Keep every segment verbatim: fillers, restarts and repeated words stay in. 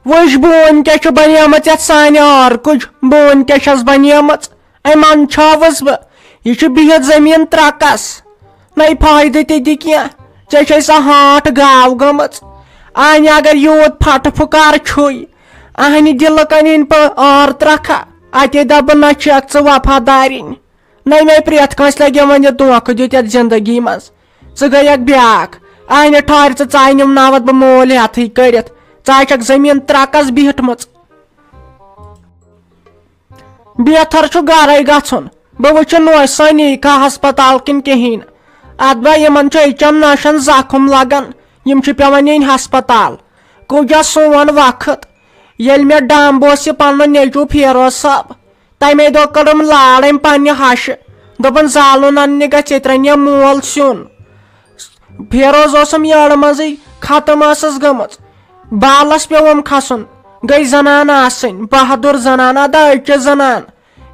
وٕچھ، بون کیٛاہ چھُ بنیمٕژ یتھ سانہِ آرکُج، بون کیٛاہ چھَس بنیمٕژ؟ أمۍ اندچھاوُس بہٕ، یہِ چھُ بِہِتھ زٔمیٖن ترٛکس، نَے فٲیدٕ تہِ دِ کینٛہہ۔ ژےٚ چھے سۄ ہانٛٹھ گاو گٔمٕژ۔ اہنہِ اگر یوٗت پھٹہٕ پھُکار چھُے، اہنہِ دِلہٕ کنہِ أنۍ پٲ ٲر ترٛکھا، اتے دپہٕ بہٕ، نہ چھکھ ژٕ وفادارِنۍ۔ نَے مےٚ پرٛٮ۪تھ کٲنٛسہِ لگہِ وۄنۍ یہِ دھوکہٕ دیُت یتھ زندگی منٛز۔ ژٕ گٔیکھ بیٛاکھ۔ اہنہِ ٹھارِ ژٕ، ژاے نِمناوتھ بہٕ مول ہٮ۪تھٕے کٔرِتھ۔ ژٕ ہا چھکھ زٔمیٖن ترٛکس بیٖٹھمٕژ۔ بہتر چھُ گرے گژھُن۔ بہٕ وٕچھٕ نوشہِ سٲنۍ یی کھا ہسپتال کِنہٕ کِہیٖنۍ۔ ادٕ با یِمن چھُ أچھن نوشن زخم لگان، یِم چھِ پٮ۪وان نِنۍ ہسپتال۔ کُجا سون وقت، ییٚلہِ مےٚ ڈمب اوس یہِ پنُن نیٚچوٗ فیروز صٲب، تَمے دۄہ کٔرٕم لاڑ أمۍ پننہِ ہشہِ، دوٚپُن، زالُن اننہِ گژھِ، ییٚتہِ رنہِ مول سیُن۔ فیروز اوسُم یٲرٕ منٛزٕے ختم ٲسٕس گٔمٕژ۔ بالس پیوٚوُم کھسُن۔ گٔے زنان آسٕنۍ، بہادُر زنان، ادا أچہِ زنان۔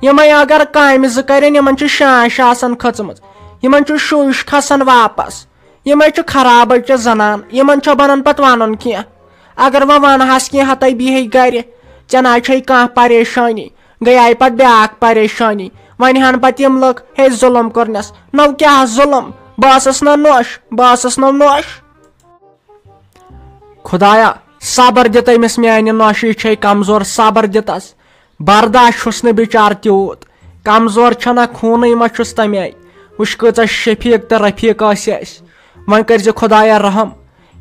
یِمے اگر کامہِ زٕ کرن، یِمن چھِ شانش آسان کھٔژمٕژ۔ یِمن چھُ شوٗش کھسان واپس۔ یِمے چھِ خراب أچہِ زنان، یِمن چھُ بنان پتہٕ ونُن کینٛہہ۔ اگر وۄنۍ ونہس کینٛہہ، ہتے بیہے گرِ، ژےٚ نہ چھے کانٛہہ پریشٲنی۔ گٔیے پتہٕ بیاکھ پریشٲنی۔ وۄنۍ ہن پتہٕ یِم لُکھ، ہے ظلم کوٚرنس۔ نو کیٛاہ ظلم؟ بہٕ ٲسٕس نہ نوٚش، بہٕ ٲسٕس نہ نوٚش۔ خدایا، صبر دِ تہٕ أمِس میانہِ نوشہِ، یہِ چھے کمزور، صبر دِ تس۔ برداش چھُس نہٕ بِچار تیوٗت۔ کمزور چھنا، خوٗنٕے ما چھُس تمہِ آیہِ۔ وٕچھ کۭژاہ شفیق تہٕ رفیق ٲسۍ اَسہِ۔ وۄنۍ کٔرۍ زِ خدایا رحم۔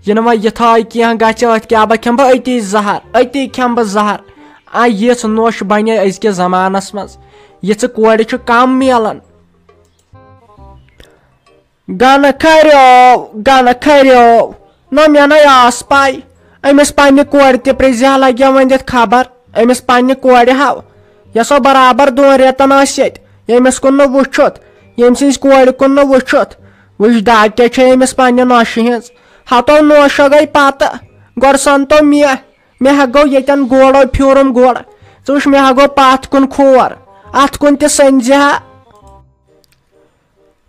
یِنہٕ وۄنۍ یِتھ آیہِ کینٛہہ گژھِ، أتھۍ کیٛاہ بہٕ کھٮ۪مہٕ بہٕ أتی زہر، أتی کھٮ۪مہٕ بہٕ زہر۔ آ، یِژھ نوٚش بنے أزکِس زمانس منٛز۔ یِژھٕ کورِ چھُ کم میلان۔ گنہٕ کھریو، گنہٕ کھریو۔ نہ، مےٚ نَے ٲس پَے۔ أمِس پننہِ کورِ تہِ پرٛژھِ ہا، لگہِ ہا وۄنۍ دِتھ خبر۔ أمِس پننہِ کورِ ہاو، یۄس سۄ برابر دۄن رٮ۪تن ٲس ییٚتہِ، ییٚمِس کُن نہٕ وٕچھُتھ، ییٚمۍ سٕنٛزِ کورِ کُن نہٕ وٕچھُتھ۔ وٕچھ، دگ کیٛاہ چھےٚ أمِس پننہِ نۄشہِ ہٕنٛز۔ ہتو نوشو گٔے پتہٕ، گۄڈٕ سنتو مےٚ، مےٚ ہا گوٚو ییٚتٮ۪ن گوڑو پھیوٗرُم گوڑ۔ ژٕ وٕچھ، مےٚ ہا گوٚو پتھ کُن کھور، اتھ کُن تہِ سٔنزِ ہا۔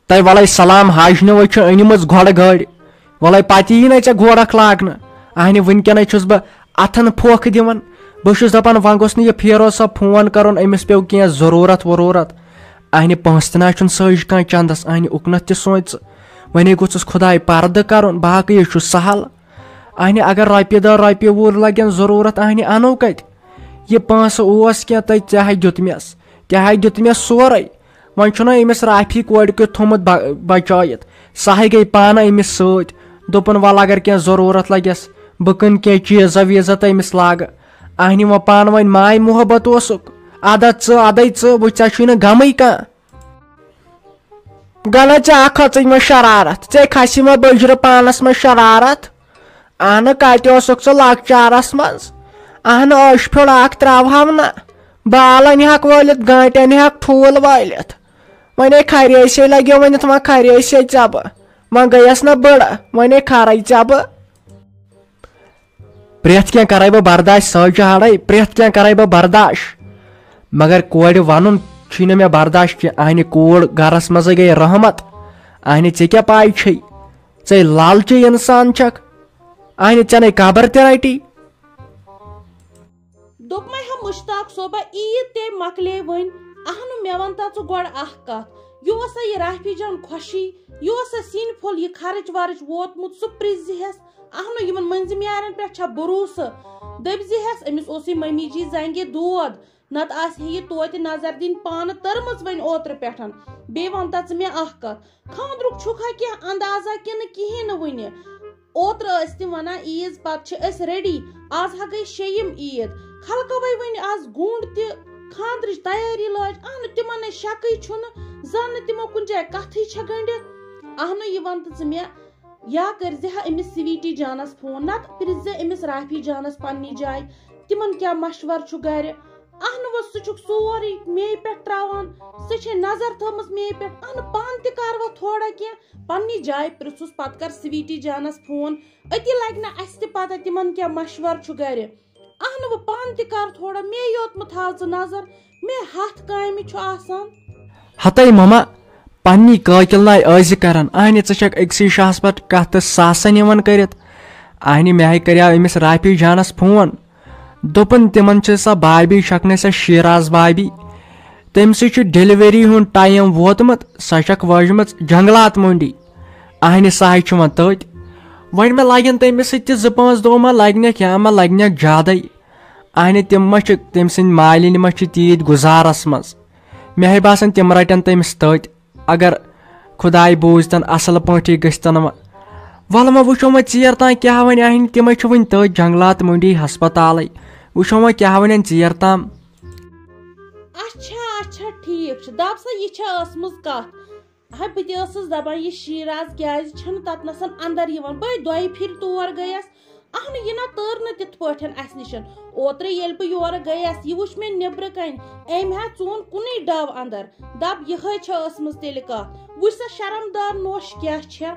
تۄہہِ وَلَے سلام، حاجنہِ وٲے چھُ أنمٕژ گۄڈٕ گٲڑۍ۔ وَلَے پَتہٕ یی نَے ژےٚ گۄڈَکھ لاگنہٕ۔ اَہنہِ وٕنکٮ۪نَے چھُس بہٕ اَتھَن پھوکھ دِوان۔ بہٕ چھُس دَپان، وۄنۍ گوٚژھ نہٕ یہِ فیروز صٲب فون کَرُن، أمِس پیوٚو کینٛہہ ضروٗرت وروٗرت۔ اَہنہِ پونٛسہٕ تہِ نہ چھُنہٕ سٲج کانٛہہ چَندَس، اَہنہِ اُکنَتھ تہِ سونٛچ ژٕ۔ وۄنۍ گوٚژھُس خۄداے پَردٕ کَرُن، باقٕے ہے چھُ سَہَل۔ اَہنہِ اگر رۄپیہِ دَہ رۄپیہِ وُہ لَگن ضروٗرت، اَہنہِ اَنو کَتہِ؟ یہِ پونٛسہٕ اوس کینٛہہ تۄہہِ، ژےٚ ہَے دیُت مےٚ، تہِ ہَے دیُت مےٚ سورُے۔ وۄنۍ چھُنہ أمِس رافی کورِ کیُتھ تھوٚمُت ب-، بچٲیِتھ۔ سۄ ہے گٔے پانہٕ أمِس سۭتۍ۔ دوٚپُن، "وَلہٕ اگر کینٛہہ ضروٗرت لَگٮ۪س، بہٕ کٕنہٕ کینٛہہ چیٖزا ویٖزا تہٕ أمِس لاگہٕ۔" اَہنہِ وۄنۍ پانہٕ ؤنۍ ماے محبت اوسُکھ۔ اَدٕ ژٕ، اَدَے ژٕ، وٕچھ، ژےٚ چھُے نہٕ غمٕے کانٛہہ۔ گنہ، ژےٚ اکھ کھٔژٕے مےٚ شرارت، ژےٚ کھسی مےٚ بٔجرٕ پانس منٛز شرارت۔ اہنہٕ، کتہِ اوسُکھ ژٕ لۄکچارس منٛز؟ اہنہٕ، ٲشہِ پھیوٚر اکھ تراوہو نہ، بال انہِ ہاکھ وٲلِتھ، گٲنٹہِ انہِ ہاکھ ٹھوٗل وٲلِتھ۔ وۄنۍ ہے خریسے لگیو ؤنِتھ، وۄنۍ خریسے ژےٚ بہٕ، وۄنۍ گٔیس نہ بٔڑ، وۄنۍ ہے خرے ژےٚ بہٕ۔ پرٛٮ۪تھ کینٛہہ کرے بہٕ برداش، سٲجہِ ہڑے، پرٛٮ۪تھ کینٛہہ کرے بہٕ برداش، مگر کورِ ونُن چھُے نہٕ مےٚ برداش کینٛہہ۔ اہنہِ کوٗر گرس منٛزٕے گٔے رحمت۔ اہنہِ، ژےٚ کیٛاہ پاے چھے؟ ژے لالچی انسان چھکھ۔ اہنہِ، ژےٚ نے قبر تہِ رٹی۔ دوٚپمَے ہا مشتاق صٲبہ، عیٖد تے مۄکلے وۄنۍ۔ اہنُو، مےٚ وَن تا ژٕ گۄڈٕ اکھ کتھ۔ یہِ اوسا یہِ رافی جان خوشی؟ یہِ اوسا سِنۍ پھوٚل، یہِ خرٕچ ورٕچ ووتمُت؟ سُہ پرٛژھ زِ ہٮ۪س۔ اہنُو، یِمن مٔنٛزِم یارن پٮ۪ٹھ چھا بروسہٕ؟ دٔپۍ زِ ہٮ۪س، أمِس اوسُے ممی جی زنگہِ دود، نتہٕ آسہِ ہے یہِ توتہِ نظر دِنۍ پانہٕ تٔرمٕژ وۄنۍ اوترٕ پٮ۪ٹھ۔ بیٚیہِ وَن تا ژٕ مےٚ اکھ کتھ، خانٛدرُک چھُکھا کینٛہہ اندازہ کِنہٕ کِہیٖنۍ نہٕ وُنہِ؟ اوترٕ ٲسۍ تِم وَنان، "عیٖز پَتہٕ چھِ أسۍ ریڈی، آز ہا گٔے شیٚیِم عیٖد، خلقو وَے وۄنۍ آز گُنٛڈ تہِ خانٛدرٕچ تیٲری لٲج۔" اَہنہٕ، تِمَن نَے شَکٕے چھُنہٕ، زَن نہٕ تِمو کُنہِ جایہِ کَتھٕے چھےٚ گٔنٛڈِتھ۔ اَہنہٕ، یہِ وَن تہٕ ژٕ مےٚ، یا کٔرۍ زِ ہا أمِس سویٖٹی جانَس فون، نَتہٕ پِرٛژھ زِ أمِس رافی جانَس پنٛنہِ جایہِ، تِمَن کیٛاہ مَشوَرٕ چھُ گَرِ۔ اَہنہٕ وۄنۍ سُہ چھُکھ سورُے مے پٮ۪ٹھ ترٛاوان، ژےٚ چھے نظر تھٲومٕژ مے پٮ۪ٹھ، اَہنہٕ پانہٕ تہِ کَر وۄنۍ تھوڑا کینٛہہ۔ پننہِ جایہِ پرژھُس، پتہٕ کر سویٹی جانس فون، أتی لگہِ نہ اسہِ تہِ پتہ تِمن کیٛاہ مشورٕ چھُ گرِ۔ اہنہٕ وۄنۍ پانہٕ تہِ کر تھوڑا، مے یوت مہٕ تھاو ژٕ نظر، مے ہتھ کامہِ چھُ آسان۔ ہتے مما، پننی قٲتل ناے ٲسۍ زِ کران، اہنہِ ژٕ چھکھ أکسٕے شاہس پٮ۪ٹھ کتھ تہٕ ساسن یِوان کٔرِتھ۔ اہنہِ مےٚ ہے کریاو أمِس رافی جانس فون، دوٚپُن، تِمن چھِ سۄ بابی، چھکھ نہٕ سۄ شیراز بابی، تٔمۍ سٕے چھُ ڈیلیوری ہُنٛد ٹایم ووتمُت، سۄ چھکھ وٲجمٕژ جنگلات منڈی۔ اہنہِ ساے چھُ وۄنۍ تٔتۍ۔ وۄنۍ ما لگن تٔمِس سۭتۍ تہِ زٕ پانٛژھ دۄہ، ما لگنکھ یا ما لگنکھ زیادے؟ اہنہِ تِم ما چھِ، تٔمۍ سٕنٛدۍ مالِنۍ ما چھِ تیٖتۍ گُزارس منٛز؟ مےٚ ہے باسان، تِم رٹن تٔمِس تٔتۍ۔ اگر خداے بوٗزتن، اصل پٲٹھی گٔژھتن وۄنۍ۔ ولہٕ وۄنۍ وٕچھو وۄنۍ ژیر تام کیٛاہ وۄنۍ اہنہِ، تِمے چھِ وٕنہِ تٔتۍ جنگلات منڈی ہسپتالے۔ وٕچھو وۄنۍ کیٛاہ وۄنۍ ژیر تام۔ اچھا اچھا، ٹھیٖک چھُ، دپ سا، یہِ چھےٚ ٲسمٕژ کتھ۔ ہاے، بہٕ تہِ ٲسٕس دپان، یہِ شیراز کیازِ چھنہٕ تتنسن اندر یِوان؟ بہٕ دۄیہِ پھِرِ تور گٔیس، اہنہٕ، یہِ نہ تٔر نہٕ تِتھ پٲٹھۍ اسہِ نِش۔ اوترٕ ییٚلہِ بہٕ یورٕ گٔیس، یہِ وٕچھ مےٚ نیبرٕ کنۍ، أمۍ ہا ژون کُنُے ڈب اندر۔ دپ، یِہے چھےٚ ٲسمٕژ تیٚلہِ کتھ۔ وٕچھ سا، شرم دار نوش کیاہ چھےٚ۔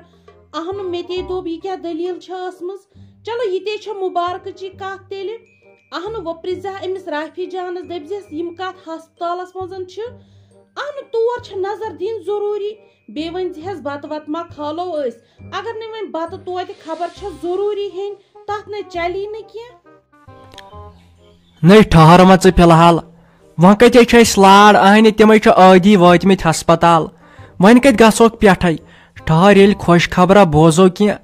اہنہٕ، مےٚ تے دوٚپ، یہِ کیاہ دٔلیٖل چھےٚ ٲسمٕژ؟ چلو، یہِ تے چھےٚ مُبارکٕچی کتھ تیٚلہِ۔ اہنہٕ، وۄنۍ پرٛژھ زِ ہا أمِس رافی جانس، دٔپۍ زِہس، یِم کتھ ہسپتالس منٛز چھِ؟ اہنہٕ، تور چھےٚ نظر دِنۍ ضروٗری۔ بیٚیہِ ؤنۍ زِہس، بتہٕ وتہٕ ما کھالو أسۍ؟ اگر نہٕ وۄنۍ بتہٕ توتہِ خبر چھےٚ ضروٗری ہیٚنۍ، تتھ نے چلی نہٕ کینٛہہ۔ نٔے ٹھہر وۄنۍ ژٕ فی الحال۔ وۄنۍ کتے چھِ أسۍ لاڑ؟ اہنہِ، تِمے چھِ عٲدی وٲتمٕتۍ ہسپتال۔ وۄنۍ کتہِ گژھوکھ پٮ۪ٹھے؟ ٹھہر، ییٚلہِ خۄش خبرا بوزو کینٛہہ،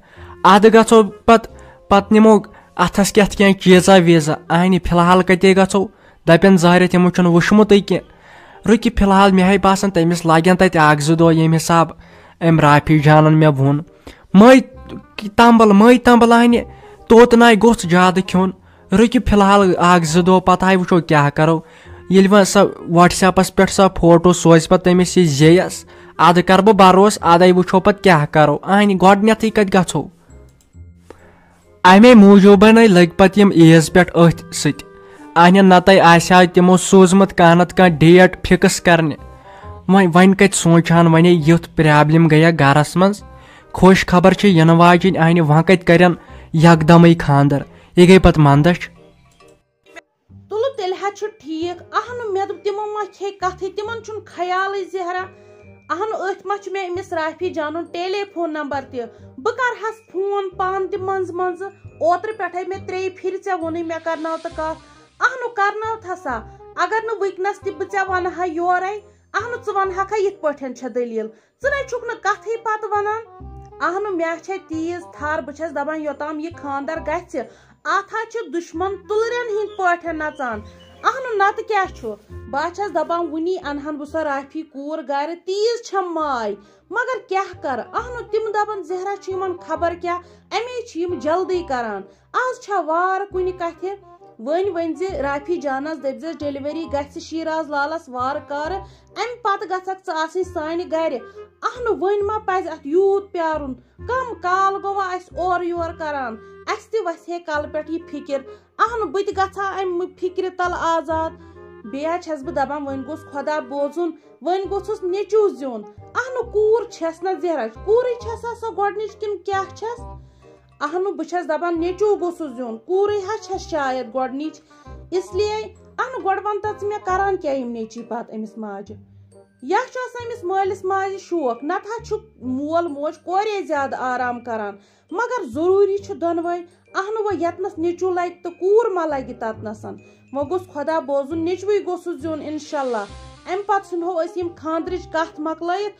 ادٕ گژھو پت، پت نِمو اتھس کٮ۪تھ کینٛہہ چیٖزا ویٖزا۔ اہنہِ، فی الحال کتے گژھو؟ دپن ظاہرہ تِمو چھُنہٕ وٕچھمُتٕے کینٛہہ۔ رُکہِ فی الحال، مےٚ ہے باسان تٔمِس لگن تتہِ اکھ زٕ دۄہ، ییٚمہِ حساب أمۍ رافی جانن مےٚ ووٚن۔ مٔے تمبل، مٔے تمبل اہنہِ، توت ناے گوٚژھ زیادٕ کھیوٚن۔ رُکہِ فی الحال اکھ زٕ دۄہ، پتہٕ ہاے وٕچھو کیٛاہ کرو۔ ییٚلہِ وۄنۍ سۄ WhatsApp-س پٮ۪ٹھ سۄ فوٹو سوزِ پتہٕ تٔمِس یہِ زیٚیَس، ادٕ کرٕ بہٕ بروسہٕ، ادے وٕچھو پتہٕ کیٛاہ کرو۔ اہنہِ، گۄڈٕنیتھٕے کتہِ گژھو؟ امے موٗجوٗبن لٔگۍ پتہٕ یِم عیٖز پٮ۪ٹھ أتھۍ سۭتۍ۔ اہنہِ، نتہٕ آسہِ ہا تِمو سوٗزمُت کانٛہہ نتہٕ کانٛہہ ڈیٹ فکس کرنہِ۔ وۄنۍ، وۄنۍ کتہِ سونٛچہٕ ہن ونے یُتھ پرابلم گٔیہ گرس منٛز؟ خۄش خبر چھِ ینہٕ واجِنۍ، اہنہِ، وۄنۍ کتہِ کرن یکدمٕے خاندر؟ یہِ گٔے پتہٕ مندچھ۔ تُلہٕ، تیٚلہِ حظ چھُ ٹھیٖک۔ اہنہٕ، مےٚ دوٚپ، تِمو ما کھے کتھٕے، تِمن چھُنہٕ خیالٕے زہرا۔ اہنہٕ، أتھۍ ما چھُ مےٚ أمِس رافی جانُن ٹیلی فون نمبر تہِ؟ بہٕ کرہس فون پانہٕ تہِ منٛزٕ منٛزٕ۔ اوترٕ پٮ۪ٹھے مےٚ ترٛیٚیہِ پھِرِ ژےٚ ووٚنُے، مےٚ کرناو تہٕ کتھ۔ اہنہٕ، کرناو تھسا، اگر نہٕ وٕنکیٚنس تہِ بہٕ ژےٚ ونہٕ ہا یورے، اہنہٕ، ژٕ ونہٕ ہاکھا یِتھ پٲٹھۍ چھےٚ دٔلیٖل۔ ژٕ نے چھُکھ نہٕ کتھٕے پتہٕ ونان۔ اہنہٕ، مےٚ چھےٚ تیٖژ تھر، بہٕ چھس دپان، یوٚتام یہِ خاندر گژھِ، اتھ ہا چھِ دُشمن تُلرٮ۪ن ہٕنٛدۍ پٲٹھۍ نژان۔ اہنہٕ، نتہٕ کیٛاہ چھُ؟ بہٕ ہا چھس دپان، وُنی انہن بہٕ سۄ رافی کوٗر گرِ، تیٖژ چھم ماے۔ مگر کیٛاہ کرٕ؟ اہنہٕ، تِم دپان، زہرا چھِ یِمن خبر کیٛاہ، امی چھِ یِم جلدی کران۔ از چھا وار کُنہِ کتھِ؟ وۄنۍ ؤنۍ زِ رافی جانس، دٔپۍ زِس، ڈیلیوری گژھِ شیراز لالس وارٕ کارٕ، امہِ پتہٕ گژھکھ ژٕ آسٕنۍ سانہِ گرِ۔ اہنہٕ، وۄنۍ ما پزِ اتھ یوٗت پیارُن؟ کم کال گوٚوا اسہِ اورٕ یور کران؟ اسہِ تہِ وسہِ ہے کلہٕ پٮ۪ٹھ یہِ فکر۔ اہنہٕ، بہٕ تہِ گژھٕ ہا امہِ فکرِ تل آزاد۔ بیٚیہِ حظ چھس بہٕ دپان، وۄنۍ گوٚژھ خۄدا بوزُن، وۄنۍ گوٚژھُس نیٚچو زیُن۔ اہنہٕ، کوٗر چھس نہ زہرا، کوٗرٕے چھسا سۄ گۄڈنِچ کِنہٕ کیٛاہ چھس؟ اہنُو، بہٕ چھس دپان نیٚچو گوٚژھُس زیُن، کوٗرٕے حظ چھس شاید گۄڈنِچ، اس لیے۔ اہنُو، گۄڈٕ ون تہ ژٕ مےٚ، کران کیٛاہ یِم نیٚچی پتہٕ أمِس ماجہِ؟ یا چھُ آسان أمِس مٲلِس ماجہِ شوق، نتہٕ حظ چھُ مول موج کورے زیادٕ آرام کران، مگر ضروٗری چھُ دۄنوے۔ اہنُو، وۄنۍ یتنس نیٚچو لگہِ تہٕ کوٗر ما لگہِ تتنسن؟ وۄنۍ گوٚژھ خۄدا بوزُن، نیٚچوٕے گوٚژھُس زیُن انشاءاللہ۔ امہِ پتہٕ ژھٕنہو أسۍ یِم خاندرٕچ کتھ مۄکلٲیِتھ،